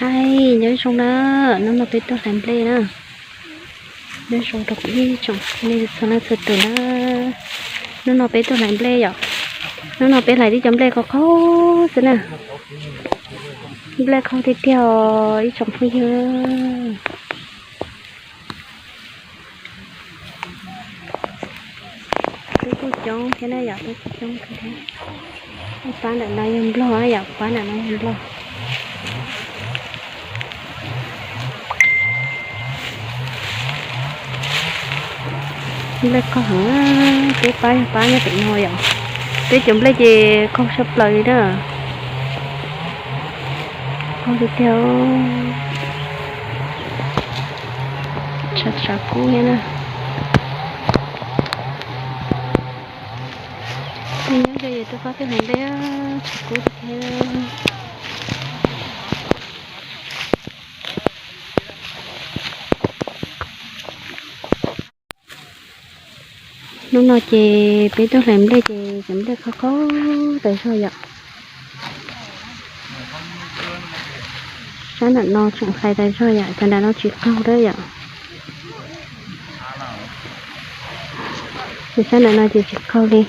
Ai, nyob zoo na, hnub no peb tuaj hlais nplej na. Nyob zoo rau ib tsoom nej txhua leej txhua tus na. Hnub no peb tuaj hlais nplej yom. Hnub no peb hlais tib co nplej qaug qaug xwb na. Nplej qaug tiag tiag os ib tsoom phooj ywg. Peb kuj coob thiab na yom, peb kuj coob kawg thiab. Pab ntawm no yog nplog yom, pab ntawm no yog nplog. Nplej qaug heev, peb pab yog pab nyob pem no yom. Peb cov nplej ces qaug tshaj plaws li na. Qaug tiag tiag. Tshav tshav kub thiab na. Nyob zoo, yog tuaj pab peb hlais nplej, tshav kub tiag tiag. Hnub no ces peb tuaj hlais nplej ces cov nplej qaug qaug tas zog yom. Sab nram no tseem hlais tas zog yom, cov nram no tsis qaug dab yom. Ces sab nram no ces tsis qaug li.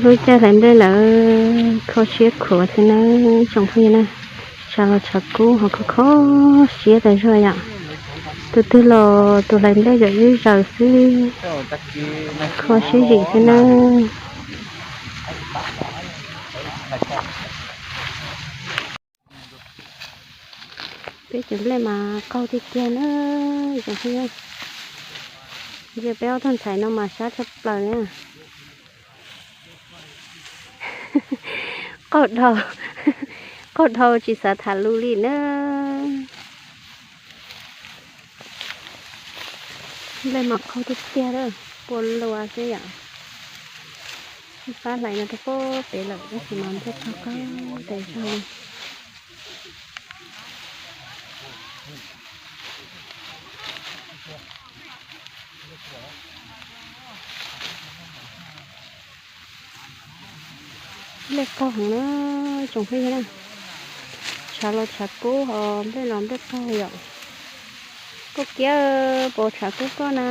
Lub caij hlais nplej lawm kho siab khuav xwb na, tsoom phooj ywg na. Tshav los tshav kub ho kho kho siab tas zog yom. Tus twg los tus hlais nplej yom ib zaws xwb, kho siab zim xwb na. Peb cov nplej mas qaug tiag tiag na, tsoom phooj ywg. Ntsia peb ob tug ntxhais no mas sab tshaj plaws na. Qaug dhau, qaug dhau tsis xav tham lus li na. Nplej mas qaug tiag tiag lawm, pua lua xwb yom. Pab hlais no rau pem lawm tab sis mas nplej qaug qaug tas zog li. Nplej qaug heev na, tsoom phooj ywg na. Tshav los tshav kub ho nplej los nplej qaug yom. Koj kiab, puas tshav kub koj na?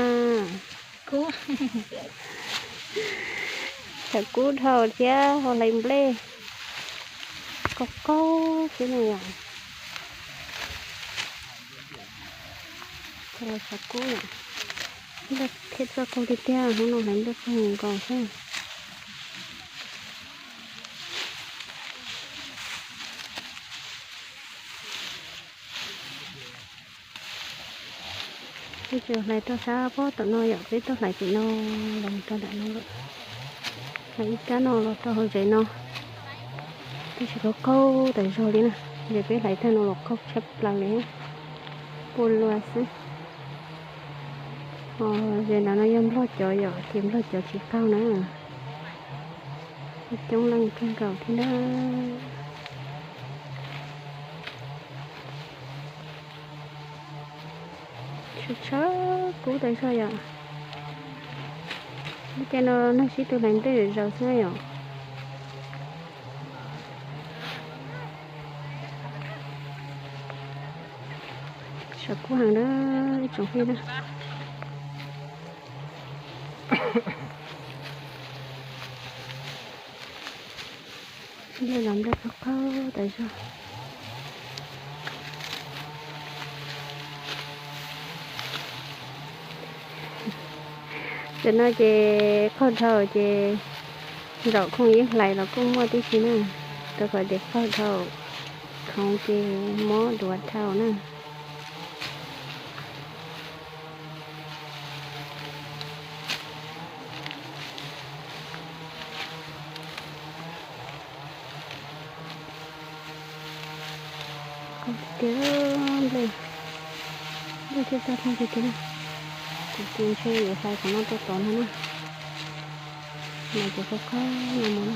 Tshav kub dhau thiab ho hlais nplej qaug qaug xwb na yom. Tshav los tshav kub yom. Nplej thiab txoj qaug tiag tiag, hnub no hlais nplej qaug nkaus xwb. Peb tsuas hlais rau sab pob tom no yom, peb tuaj hlais pem no los mus rau nram no lawm. Hlais ib kab no los rau hauv tsev no, tab sis qaug qaug tas zog li na. Ces peb hlais tag no los qaug tshaj plaws li, pua lua xwb. Ho ze nram no yog nplog cov yom, ces nplog cov tsis qaug na. Coob leej kawg nkaus thiab na. Tshav tshav kub tas zog yom. Lub caij no neeg sib tw hlais nplej zom zaws xwb na yom. Tshav kub heev na, ib tsoom phooj ywg na. Nplej los nplej qaug qaug tas zog. Tam no ces qaug dhau ces zaum khoom ib hlais los kuj muaj tib si na, rau qhov tias qaug dhau khoov ces mob duav dhau na. Qaug tiag tiag, nplej, nplej thiab txoj qaug tiag tiag na. Kuv tus ntshe yuav hlais qhov no rau tod no na. Mas ces qaug qaug no mus na.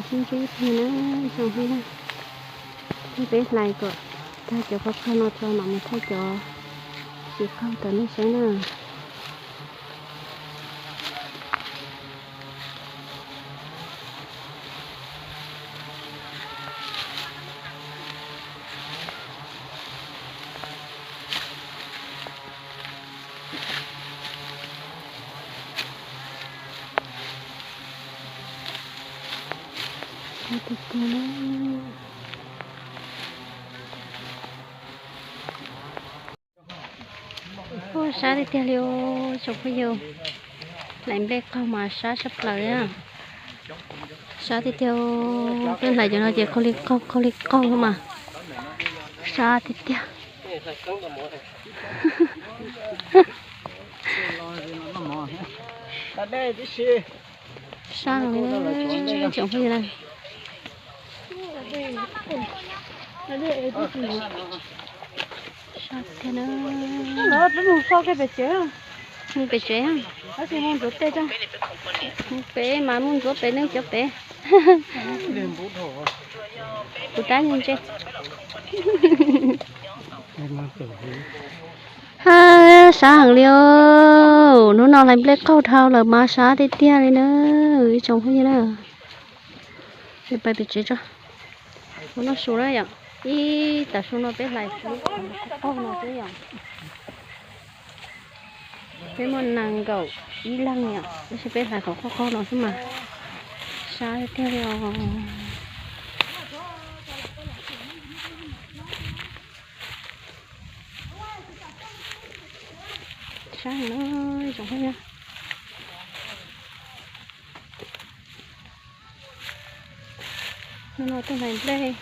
Sib ntsib plig na, ib tsoom phooj ywg na. Peb hlais kom tag cov qaug qaug no tso mam mus thaij cov Tsis qaug tawm nej saib na. Sab tiag tiag na. Ua sab tiag tiag li os tsoom phooj ywg. Hlais nplej qaug mas sab tshaj plaws na. Sab tiag tiag, peb hlais cov no ces qaug li qaug, qaug li qaug mas sab tiag tiag. Sab heev li tsoom phooj ywg na. Sab tiag na. Mus pem tsev, mus pem tsev, mus pem mas mus ntxuav pem nej cov pem. Kuv tab ntse. Ha, sab heev li os. Hnub no hlais nplej qaug dhau lawm mas sab tiag tiag li na. Ib tsoom phooj ywg na, peb pais pem tsev tso. Ua noj su na yom. Ib tag su no peb hlais qaug no xwb yom. Peb muaj nees nkaum ib leeg yom, tab sis peb hlais qhov qaug qaug no xwb mas sab tiag tiag li os. Sab heev na tsoom phooj ywg. Hnub no tuaj hlais nplej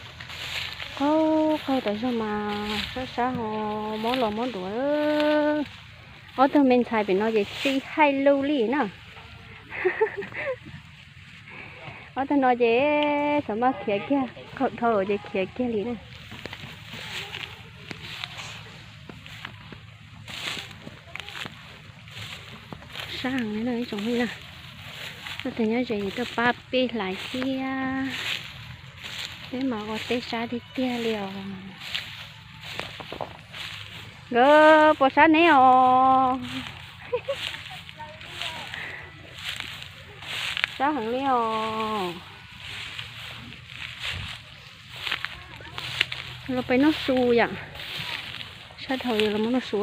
qaug qaug tas zog mas sab sab ho mob los mob duav. Ob tug me ntxhais pem no ces tsis hais lus li na. Ob tug no ces xav maj khiav kiag, qaug dhau ces khiav kiag li na. Sab heev li na ib tsoom phooj ywg na. Leej twg nyob ze tuaj pab peb hlais thiab. Peb mas ua teb sab tiag tiag li os. Nkawd puas sab neb os? Sab heev li os. Los pem noj su yom. Sab dhau yog los mus noj su.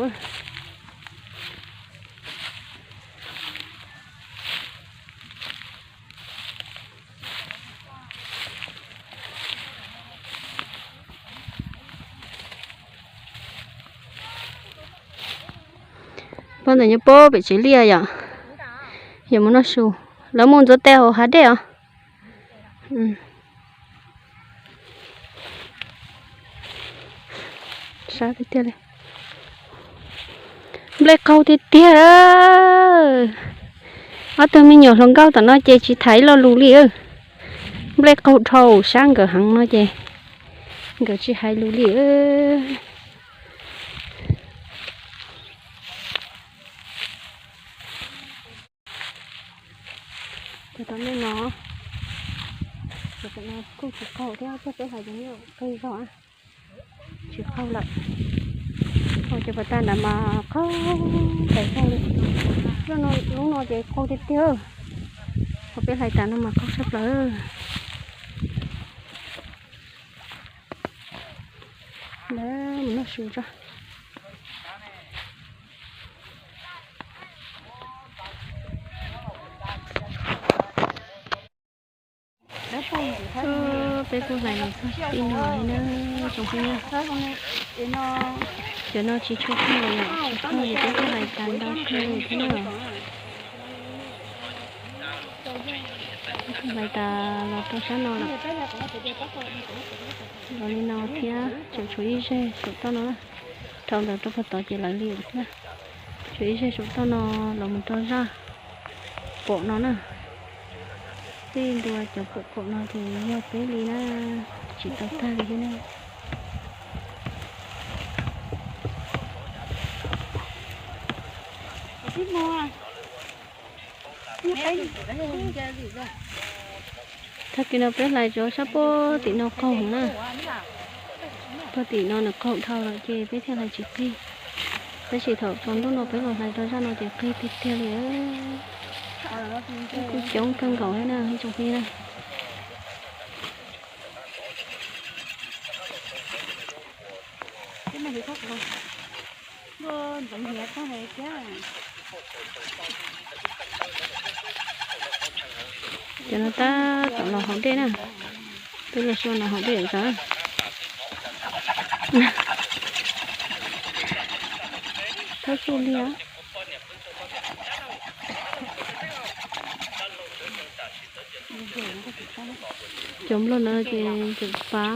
Pog ntawm nyob pem tsev liaj yom. Yuav mus noj su. Lawv mus ntxuav tes hauv hav dej os. Sab tiag tiag li. Nplej qaug tiag tiag. Ob tug me nyuam hluas nkauj tom no ces tsis tham ib lo lus li. Nplej qaug dhau sab nkawd heev no ces nkawd tsis hais lus li. Ces tom ntej no, ces tom no kuj tsis qaug thiab, peb hlais ces yeej qee zog, tsis qaug lawm. Ces pas tag nrad mas qaug tas zog li. Lub no, lub no ces qaug tiag tiag. Qhov peb hlais tas no mas qaug tshaj plaws. Lawv mus noj su tso. Peb kuj hlais los txog tib no li na, tsoom phooj ywg. Cov no tsis tshua qaug los yom, tsis qaug ces peb kuj hlais tas ntau kawg li thiab na. Hlais tas los rau sab no lawm. Los li no thiab tseem tshuav ib zeg saum toj no na. Dhau ntawd rau puag tod ces lawv li lawm thiab. Tshuav ib zeg saum toj no los mus rau zaj pom no na. Tej ntua cov pom pom no ces yog peb li na, tsis tau tag li thiab na. Tag kis no peb hlais tsuas sab puag tim no qaug na. Puag tim no nws qaug dhau lawm ces peb thiaj hlais tsis qig. Tab sis thaum tsaus ntuj no peb los hlais rau zaj no ces qig tiag tiag li. Kuj coob kawg nkaus thiab na ib tsoom phooj ywg na. Cov no tab tom los haus dej na. Peb los xyuas los haus dej ntawd. Thaub xyuj liaj. Cov nplog no ces cov pab.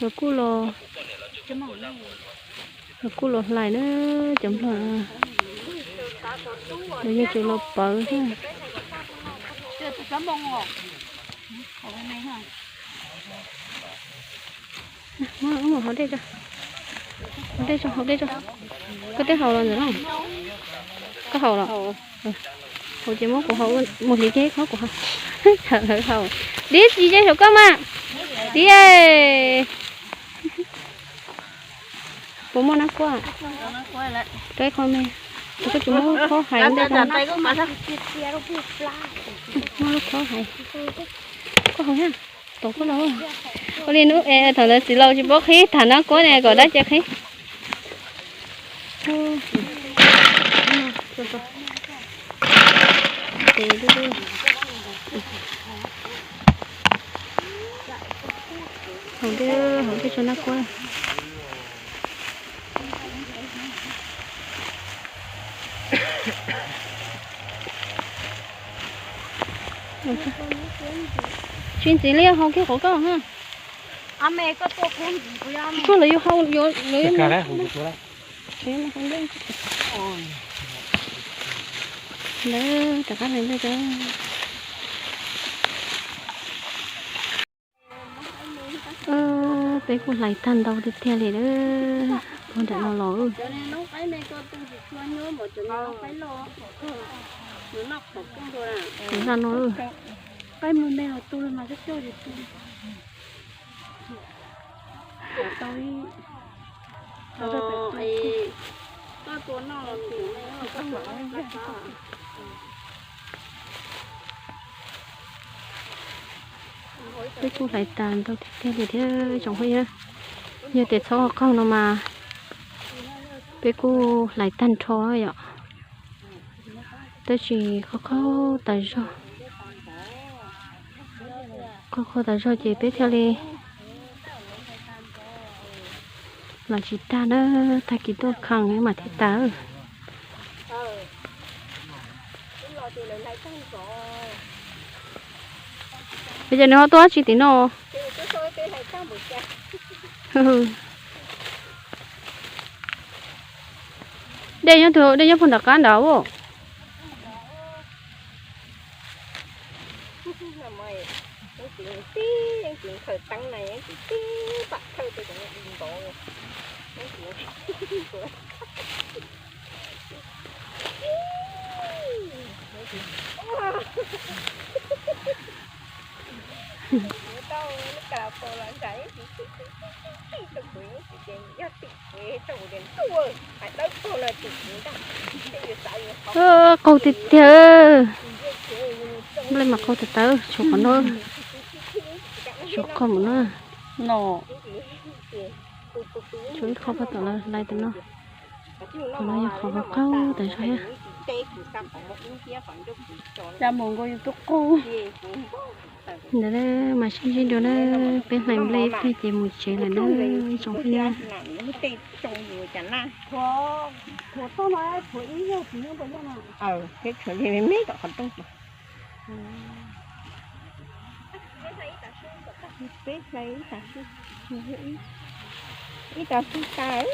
Lawv kuj los, lawv kuj los hlais na cov nplog. Lawv yeej tseem los pawv thiab. Haus dej tso, haus dej tso, haus dej tso. Koj twb haus los ntawm no. Koj haus los? Haus ces muab kuv haus, mus hliv kiag ib khob kuv haus. Lawv haus. Dib tsis ze saum koj mas. Dib. Puas muaj nab kuab? Rau ib qho me. Koj tsis muab lub khob hais ntej tau. Muab lub khob hais. Koj haus thiab. Tom koj los. Ua li hnub es thaum ntawd txiv laus tsis paub qhib tham nab kuab ne kom dab tsi qhib. Haus dej, haus dej tso nab kuab. Tsis ntxiv li, haus kiag qhov koj ha. Tsuag lawv yuav haus, yuav, lawv yuav ntawd, rov qab hlais dej. Peb kuj hlais tag ntau tiag tiag li lawm, puag nram no los. Zaj no, peb kuj hlais tag ntau tiag tiag li thiab tsoom phooj ywg. Yog tias txhob qaug no mas peb kuj hlais tag nrho yom. Tab sis qaug qaug tas zog, qaug qaug tas zog ces peb thiaj li los tsis tag na, tag kis tuaj khees mam thiaj tas. Ces nws ho tuaj dab tsi tim no? Dej nyob twg, dej nyob puag nram qab nrad. Qaug tiag tiag. Nplej mas qaug tawv tawv, tshuav qhov no, tshuav qhov mus na. Tshuav ib qho pag tom lawv hlais tam no. Qhov no yog qhov qaug tas zog thiab. Ntawd mas sib ntsib dua na, peb hlais nplej ib pliag ces mus tsev lawm na, tsoom phooj ywg. Ib tag sib tas,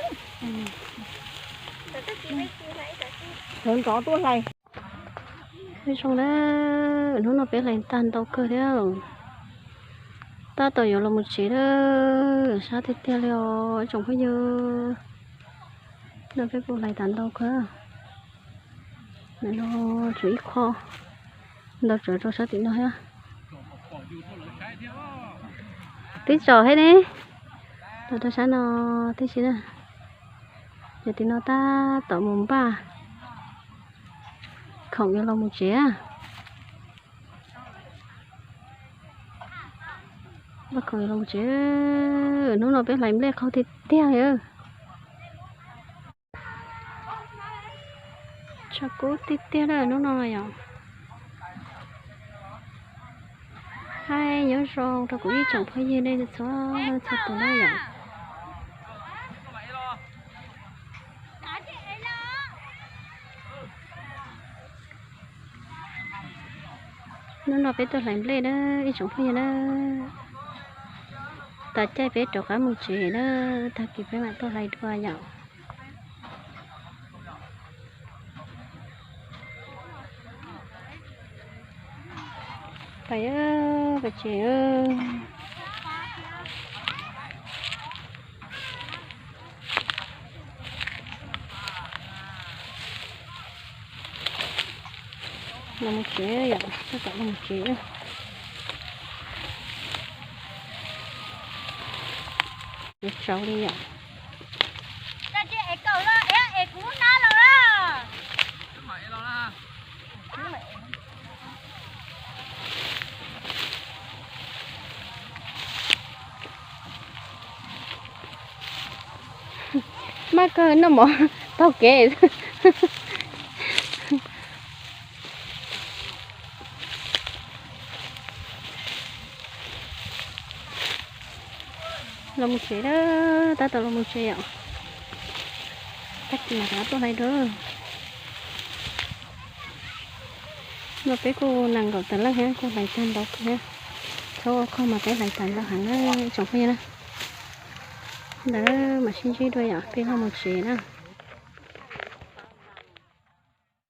sawv ntxov tuaj hlais. Zoo na, hnub no peb hlais tag ntau kawg thiab. Tab tom yuav los mus tsev lawm, sab tiag tiag li os tsoom phooj ywg. No peb kuj hlais tag ntau kawg. Ntawm no tshuav ib qho ntau tsawv rau sab tim no thiab. Twb tsaus thiab ne. Los rau sab no tib si na. Ces tim no tab tom mus npaj khoom yuav los mus tsev. Npaj khoom yuav los mus tsev. Hnub no peb hlais nplej qaug tiag tiag li. Tshav kub tiag tiag na hnub no yom. Hais nyob zoo rau kuv ib tsoom phooj ywg nej txhua leej txhua tus na yom. Hnub no peb tuaj hlais nplej na ib tsoom phooj ywg na. Tas caij peb rov qab mus tsev na, tag kis peb mam tuaj hlais dua yom. Pais, pais tsev. Los mus tsev yom, tab tom los mus tsev. Tsaus li yom. Maj kawg noj mov taug kev. Los mus tsev na, tab tom los mus tsev yom. Tag kis mam rov qab tuaj hlais dua. No peb kuj nees nkaum tawm leej thiab, kuj hlais tag ntau kawg thiab. Txhob ua qhov mas peb hlais tag ntau heev na tsoom phooj ywg na. Ntawd mam sib ntsib dua yom, peb ho mus tsev na.